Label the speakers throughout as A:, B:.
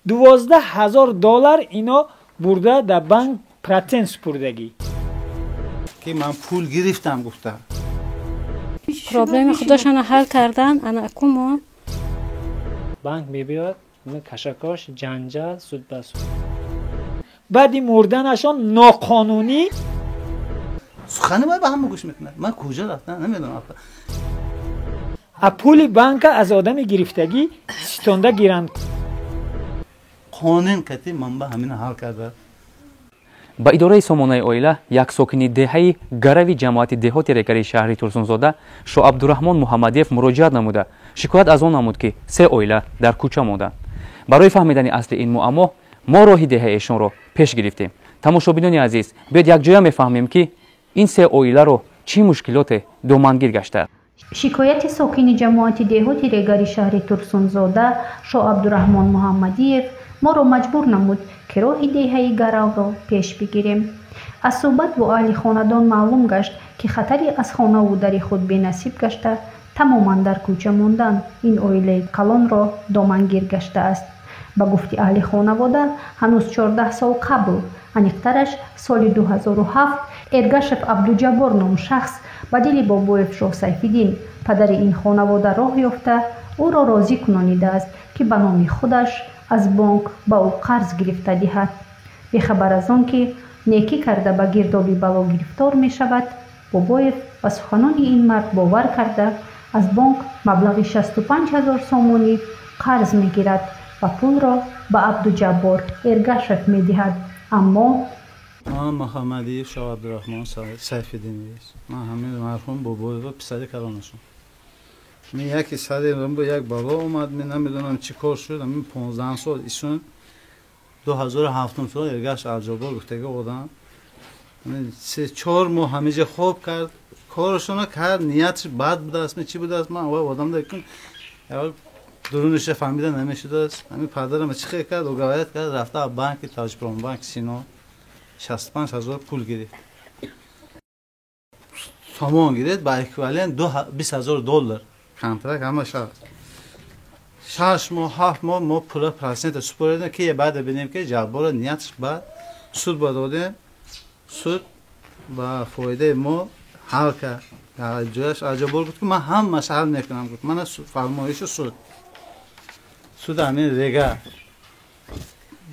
A: 12 000 доллар ино бурда дар банк процент супурдагӣ.
B: Ки ман пул гирифтам, гуфта.
C: Проблеми худошона ҳал кардан, ана акумо.
D: Банк мебиёд, кашакош, ҷанҷал, суд ба суд.
A: Баъди мурданашон ноқонунӣ.
B: Сухани ман ба ҳама гӯш мекунад. Ман куҷо рафтам, намедонам.
A: А пули банка аз одами гирифтагӣ ситонда гиранд.
B: Қонун кати ман ба ҳамина ҳал карда.
E: Ба идораи сомонаи оила як сокини деҳаи Гарави ҷамоати деҳоти Регари шаҳри Турсунзода Шоабдураҳмон Муҳаммадиев муроҷиат намуда, шикоят аз он намуд, ки се оила дар кӯча монданд. Барои фаҳмидани асли ин муаммо мо роҳи деҳаи эшонро пеш гирифтем. Тамошобинони азиз, биёед, якҷоя мефаҳмем, ки ин се оиларо чӣ мушкилоте домангир гаштааст.
F: Шикояти сокини ҷамоати деҳоти Регари шаҳри Турсунзода Шоабдураҳмон Муҳаммадиев моро маҷбур намуд, ки роҳи деҳаи Гаравро пеш бигирем. Аз суҳбат бо аҳли хонадон маълум гашт, ки хатари аз хонаву дари худ бенасиб гашта, тамоман дар кӯча мондан ин оилаи калонро домангир гаштааст. Ба гуфти аҳли хонавода, ҳанӯз 14 сол қабл, аниқтараш соли 2007, Эргашев Абдуҷаббор ном шахс ба дили Бобоев Шоҳсайфиддин, падари ин хонавода, роҳ ёфта, ӯро розӣ кунонидааст, ки ба номи худаш аз бонк ба ӯ қарз гирифта диҳад. Бехабар аз он ки некӣ карда ба гирдоби бало гирифтор мешавад, Бобоев ба суханони ин мард бовар карда, аз бонк маблағи 65 000 сомонӣ қарз мегирад ва пулро ба Абдуҷаббор Эргашев медиҳад, аммо
B: Ман Муҳаммадиев Шоҳ Абдураҳмон Сайфиддинович, ман ҳамин марҳум Бобоева писари калонашон. Ми яке сари бо як бало омад, ми намедонам чӣ кор шуд. Ҳамин 15 сол исун 2007-ум сол Эргаш Абдуҷаббор гуфтаги одам се чор моҳ ҳамиҷа хоб кард, корашона кард. Ниятш бад будааст, ми чӣ будааст, ман одам дакун дуруниша фаҳмида намешудааст. Ҳамин падарама чӣ хел кард, уговорить кард, рафта банки Таҷпромбанк Сино 65 000 пул гирифт, сомон гирифт, ба эквивалент 20 000 доллар. Контракт ҳама шаст 6 моҳ, 7 моҳ мо пула процента супоридем, ки баъда бинем, ки Ҷаббора ниятш бад. Суд ба додем, суд ба фоидаи мо ҳал кард. Ҷояш Аҷаббор гуфт, ки ман ҳамааш ҳал мекунам, гуфт. Мана фармоиши суд, суд ҳамин Рега.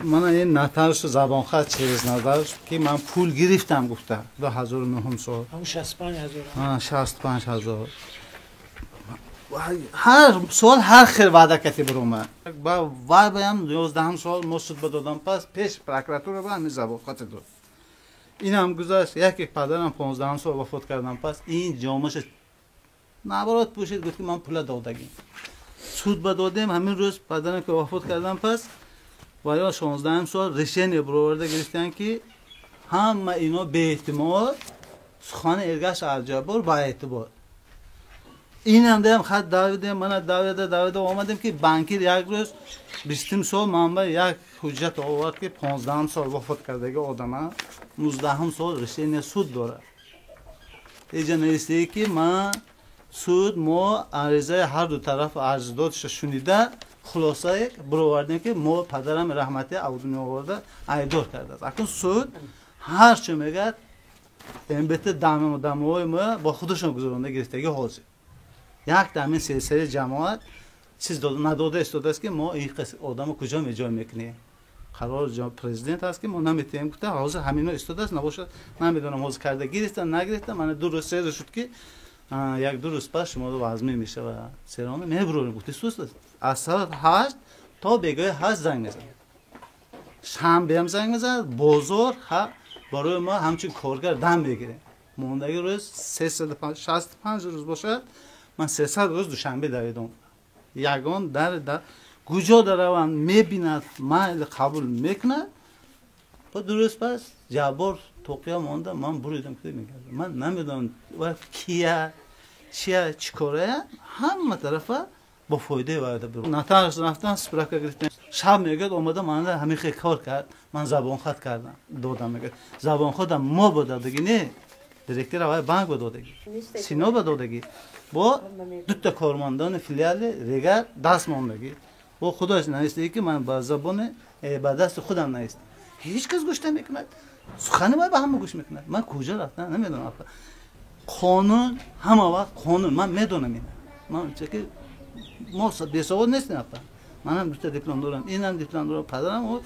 B: Мана ин нотариусу забонхат через нотариус, ки ман пул гирифтам, гуфта, 2009-ум сол. 65 000. Ҳар сол ҳар хел ваъда кати биромад. Вай баям 11-ум сол мо суд ба додам, пас пеш прокуратура ба ҳамин забонхати дод. Инам гузашт. Яке падарам 15-ум сол вафот кардам, пас ин ҷомаша наоборот пӯшид, гуфт, ки ман пула додагим. Суд ба додем. Ҳамин рӯз падарам ки вафот кардам, пас ва ё 16-ум сол решение бироварда гирифтанд, ки ҳама ино беэътимод, сухани Эргаш Абдуҷаббор баэътибор. Инам даям хат давидем, мана давида давида омадем, ки банкир як рӯз 20-ум сол манба як ҳуҷҷат овард, ки 15-ум сол вафот кардаги одама 19-ум сол решение суд дорад. Иҷа навистае, ки ман суд мо аризаи ҳарду тараф арздодша шунида, хулосае бировардем, ки мо падарам раҳмати абдунё оварда айбдор кардааст. Акун суд ҳар чӣ мегӯяд, МБТ дамои мо бо худашон гузаронда гирифтаги. Ҳозир як дамин силсилаи ҷамоат чиз надода истодааст, ки мо ин одамо куҷо меҷой мекунем. Қарор президент ҳаст, ки мо наметиҳем, гуфта. Ҳозир ҳамино истодааст, набошад, намедонам, ҳозир карда гирифта, нагирифта. Мана 2 рӯз, 3 рӯз шуд, ки як ду рӯз пас шуморо вазмин мешавад, серона мебурорем, гуфти. Сус аз соат 8 то бегоҳи 8 занг мезанад, шанбеам занг мезанад. Бозор барои мо ҳамчун коргар дам мегирем. Мондаги рӯз 365 рӯз бошад, ман 300 рӯз Душанбе давидом. Ягон дар куҷо дараванд, мебинад, майли, қабул мекунад. Ба 2 рӯз пас Ҷаббор тоқия монда, ман буридам, ки мегардам. Ман намедонам кия, чия, чӣ корая. Ҳама тарафа бо фоидаи вайда нотариус рафтан, справка гирифтем. Шаб мегӯяд, омада мана ҳамин хел кор кард, ман забонхат кардам, додам. Мегӯяд, забонхатам мо ба додагӣ не, директора вай банк ба додагӣ, Сино ба додагӣ, бо дута кормандони филиали Регар даст мондагӣ. Бо худош нависте ки ман ба забони ба дасти худам навист. Ҳеҷ кас гӯш намекунад. Сухани ман ба ҳама гӯш мекунад. Ман куҷо рафтам намедонам. Қонун ҳама вақт қонун. Ман медонам ина. Ман чаки мо бесавод нестем апа. Манам дута диплом дорам, инам диплом дорам, падарам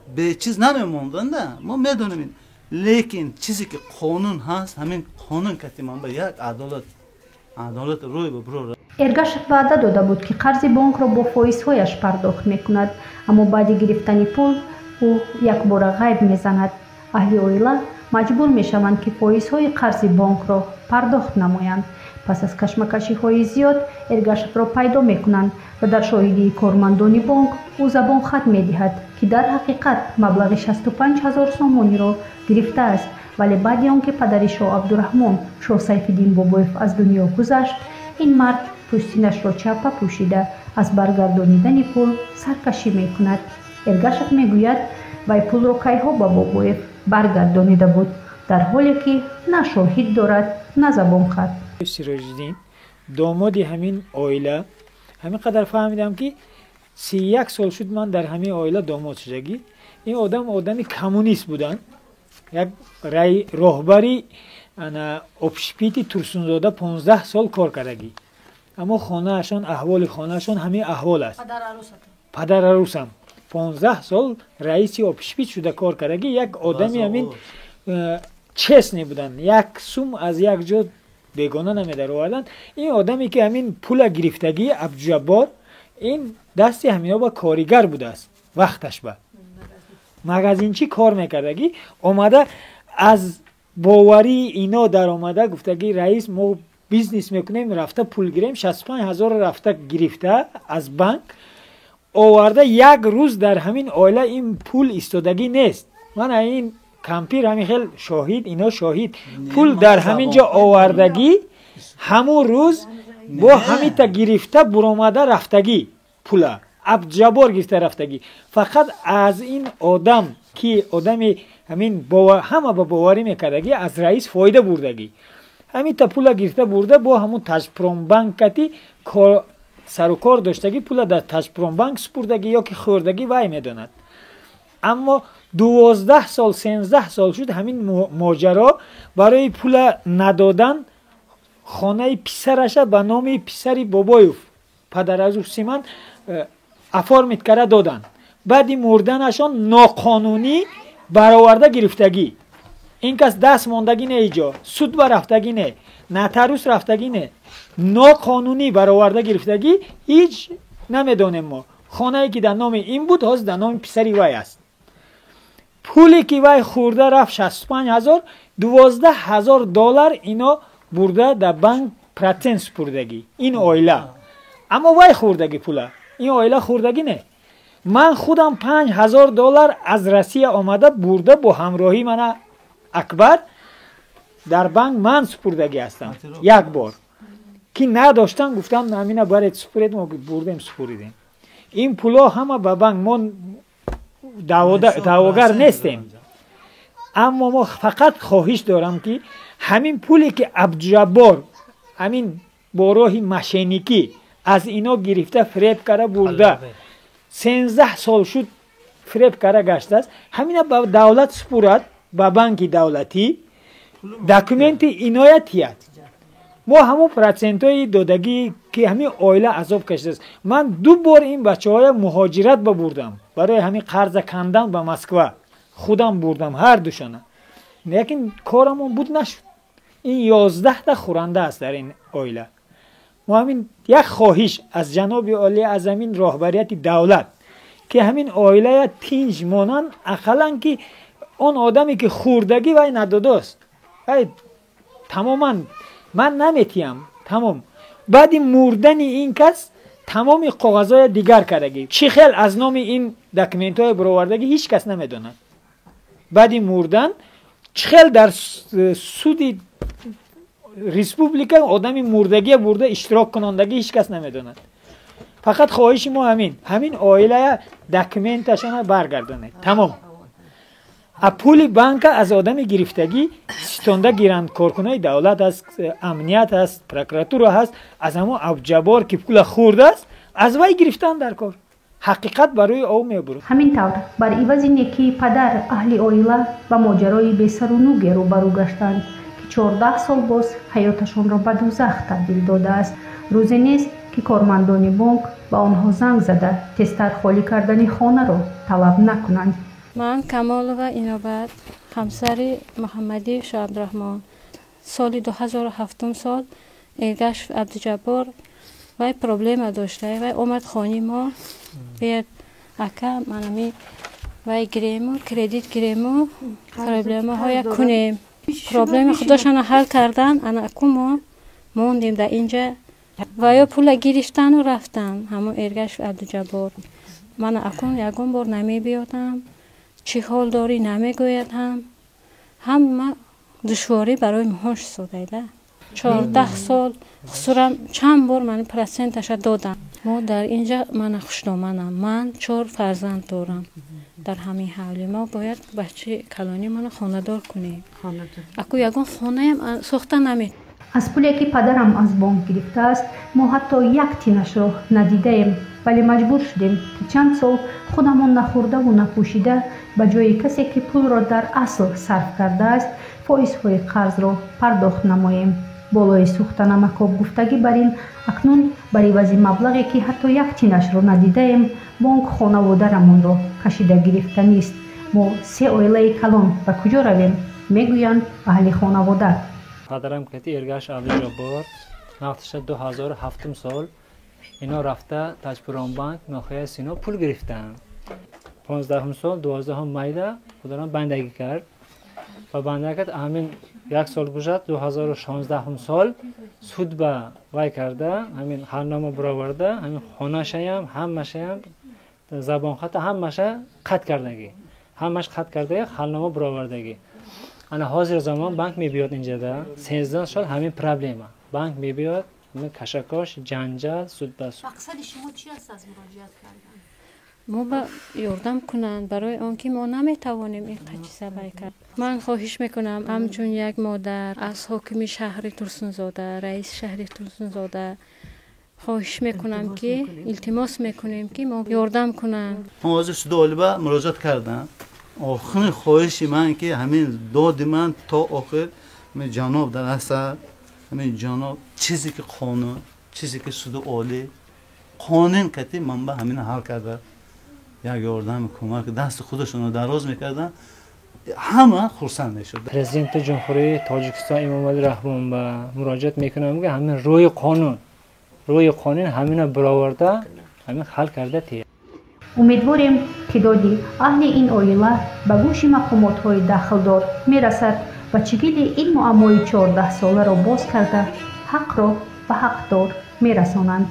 B: бечиз намемонданда. Мо медонем ин. Лекин чизе ки қонун ҳаст, ҳамин қонун кати ман ба як адолат, адолат рӯй ба бирор.
F: Эргашев ваъда дода буд, ки қарзи бонкро бо фоизҳояш пардохт мекунад, аммо баъди гирифтани пул ӯ якбора ғайб мезанад. Аҳли оила маҷбур мешаванд, ки фоизҳои қарзи бонкро пардохт намоянд. Пас аз кашмакашиҳои зиёд Эргашевро пайдо мекунанд ва дар шоҳидии кормандони бонк ӯ забонхат медиҳад, ки дар ҳақиқат маблағи 65 ҳазор сомониро гирифтааст, вале баъди он ки падари Шоҳ Абдураҳмон Шоҳ Сайфиддин Бобоев аз дунё гузашт, ин мард пӯстинашро чапа пӯшида аз баргардонидани пул саркашӣ мекунад. Эргашев мегӯяд, вай пулро кайҳо ба Бобоев баргардонида буд, дар ҳоле ки на шоҳид дорад, на забонхат.
A: Сироҷиддин домоди ҳамин оила. Ҳамин қадар фаҳмидам, ки 31 сол шуд ман дар ҳамин оила домод шудагӣ. Ин одам одами коммунист буданд, як роҳбари общепити Турсунзода 15 сол кор кардагӣ. Аммо хонаашон, аҳволи хонаашон ҳамин аҳвол аст. Падарарӯсам 15 сол раиси общепит шуда кор кардагӣ. Як одами ҳамин честный буданд, як сум аз як ҷо бегона намедароварданд. Ин одаме ки ҳамин пула гирифтагӣ Абдуҷаббор, ин дасти ҳамино ба коригар будааст, вақташ ба магазинчӣ кор мекардагӣ. Омада аз боварии ино даромада гуфтагӣ: раис, мо бизнес мекунем, рафта пул гирем. 65 ҳазор рафта гирифта аз банк оварда. Як рӯз дар ҳамин оила ин пул истодагӣ нест. Мана ин кампир ҳамин хел шоҳид, ино шоҳид. Пул дар ҳамин ҷо овардагӣ, ҳамун рӯз бо ҳамита гирифта буромада рафтагӣ. Пула Абдуҷаббор гирифта рафтагӣ. Фақат аз ин одам ки одами ҳамин ҳама ба боварӣ мекардагӣ, аз раис фоида бурдагӣ. Ҳамита пула гирифта бурда бо ҳамун Таҷпромбанк кати сарукор доштагӣ, пула дар Таҷпромбанк супурдагӣ ё ки хӯрдагӣ, вай медонад. Аммо 12 сол, 13 сол шуд ҳамин моҷаро. Барои пула надодан хонаи писараша ба номи писари Бобоев, падаразӯси ман, оформить карда доданд. Баъди мурданашон ноқонунӣ бароварда гирифтагӣ. Ин кас даст мондагӣ не, иҷо суд ба рафтагӣ не, нотариус рафтагӣ не, ноқонунӣ бароварда гирифтагӣ. Ҳеҷ намедонем мо. Хонае ки дар номи ин буд, ҳозир дар номи писари вай аст. Пуле ки вай хӯрда рафт 65 ҳазор, 12 ҳазор доллар ино бурда дар банк процент супурдагӣ ин оила. Аммо вай хӯрдагӣ пула, ин оила хӯрдагӣ не. Ман худам 5 ҳазор доллар аз Россия омада бурда бо ҳамроҳӣ мана Акбар дар банк ман супурдагӣ ҳастам. Як бор ки надоштам, гуфтам ҳамина баред супуред, мо бурдем супуридем. Ин пуло ҳама ба банк. Мо даъвогар нестем, аммо мо фақат хоҳиш дорам, ки ҳамин пуле ки Абдуҷаббор ҳамин бо роҳи мошенникӣ аз ино гирифта, фиреб карда бурда, 13 сол шуд фиреб карда гаштааст, ҳамина ба давлат супурад, ба банки давлатӣ документи иноя тиҳад. Мо ҳамон процентҳои додагӣ ки ҳамин оила азоб кашидааст. Ман ду бор ин бачаҳоя муҳоҷират бабурдам барои ҳамин қарза кандан, ба Москва худам бурдам ҳар душона, лекин корамон буд нашуд. Ин 11-та хӯранда аст дар ин оила. Мо ҳамин як хоҳиш аз ҷаноби олӣ, аз ҳамин роҳбарияти давлат, ки ҳамин оилая тинҷ монанд, ақаллан ки он одаме ки хӯрдагӣ, вай надодост, вай тамоман ман наметиҳам, тамом. Баъди мурдани ин кас тамоми коғазҳоя дигар кардагӣ. Чӣ хел аз номи ин документҳои баровардагӣ, ҳеҷ кас намедонад. Баъди мурдан чӣ хел дар суди республика одами мурдагия бурда иштирок кунондагӣ, ҳеҷ кас намедонад. Фақат хоҳиши мо ҳамин оилая документашона баргардонед, тамом. А пули банка аз одами гирифтагӣ ситонда гиранд. Коркунои давлат аст, амният аст, прокуратура ҳаст. Аз ҳамон Абдуҷаббор ки пула хӯрдааст, Аз вай гирифтан дар кор. Ҳақиқат барои ов мебурад.
F: Ҳамин тавр, бар ивази некии падар аҳли оила ба моҷарои бесарунуге рӯбарӯ гаштанд, ки 14 сол боз ҳаёташонро ба дӯзах табдил додааст. Рӯзе нест, ки кормандони бонк ба онҳо занг зада, тезтар холӣ кардани хонаро талаб накунанд.
C: Ман Камолова Инобат, ҳамсари Муҳаммадиев Шоабдураҳмон. Соли 2007 сол Эргаш Абдуҷаббор вай проблема дошта, вай омад хони мо, биёд, ака, манами вай гирему, кредит гирему, проблемаҳоя кунем. Проблеми худошона ҳал кардан, ана аку мо мондем дар инҷа. Ва ё пула гирифтану рафтан, ҳамон Эргаш Абдуҷаббор. Мана акун ягон бор намебиёдам, чӣ ҳол дорӣ намегӯяд ҳам. Ҳама душворӣ барои моҳош содайда. 14 сол хусурам чанд бор ман проценташа додам. Мо дар инҷа мана хушдоманам. Ман чор фарзанд дорам. Дар ҳамин ҳавли мо бояд бачаи калони мана хонадор кунем. Аку ягон хонаям сохта наме.
F: Аз пуле, ки падарам аз бонк гирифтааст, мо ҳатто як тинашро надидаем, вале маҷбур шудем, ки чанд сол худамон нахӯрдаву напӯшида, ба ҷои касе, ки пулро дар асл сарф кардааст, фоизҳои қарзро пардохт намоем. Болои сӯхта намакоб гуфтагӣ бар ин, акнун бар ивази маблағе, ки ҳатто як тинашро надидаем, бонк хонаводарамонро кашида гирифтанист. Мо се оилаи калон ба куҷо равем? Мегӯянд аҳли хонавода.
D: Падарам кати Эргаш Абдуҷаббор вақташа 2007 сол ино рафта Таҷпуронбанк ноҳияи Сино пул гирифтанд. 15 сол 12 майда худорам бандагӣ кард ва бандагӣ кард. Ҳамин як сол гузашт, 2016 сол суд ба вай карда, ҳамин ҳалнома бароварда, ҳамин хонашаям, ҳамашаям, забонхата ҳамаша қатъ кардагӣ, ҳамаш қатъ кардаги, ҳалнома баровардагӣ. Ана ҳозир замон банк мебиёд инҷада, 13 сол ҳамин проблема. Банк мебиёд, кашакош, ҷанҷал, суд ба суд.
G: Мақсади шумо чи аст аз муроҷиат кардан?
C: Мо ба ёрдам кунанд, барои он ки мо наметавонем ин қачиза вай кард. Ман хоҳиш мекунам, ҳамчун як модар, аз ҳокими шаҳри Турсунзода, раиси шаҳри Турсунзода хоҳиш мекунам, ки илтимос мекунем, ки мо ёрдам кунанд.
B: Ман ҳозир суди олӣ ба муроҷиат кардам. Охирин хоҳиши ман, ки ҳамин доди ман то охир ҳамин ҷаноб дар асар, ҳамин ҷаноб чизе ки қонун, чизе ки суди олӣ қонун кати ман ба ҳамин ҳал карда, як ёрдам, кӯмак дасти худашонро дароз мекардан, ҳама хурсанд мешуд.
D: Президенти Ҷумҳурии Тоҷикистон Эмомалӣ Раҳмон ба муроҷиат мекунам, ки ҳамин рӯи қонун ҳамина бароварда, ҳамин ҳал карда тия.
F: Умедворем, ки доди аҳли ин оила ба гӯши мақомотҳои дахлдор мерасад ва чигили ин муаммои 14соларо боз карда, ҳақро ба ҳақдор мерасонанд.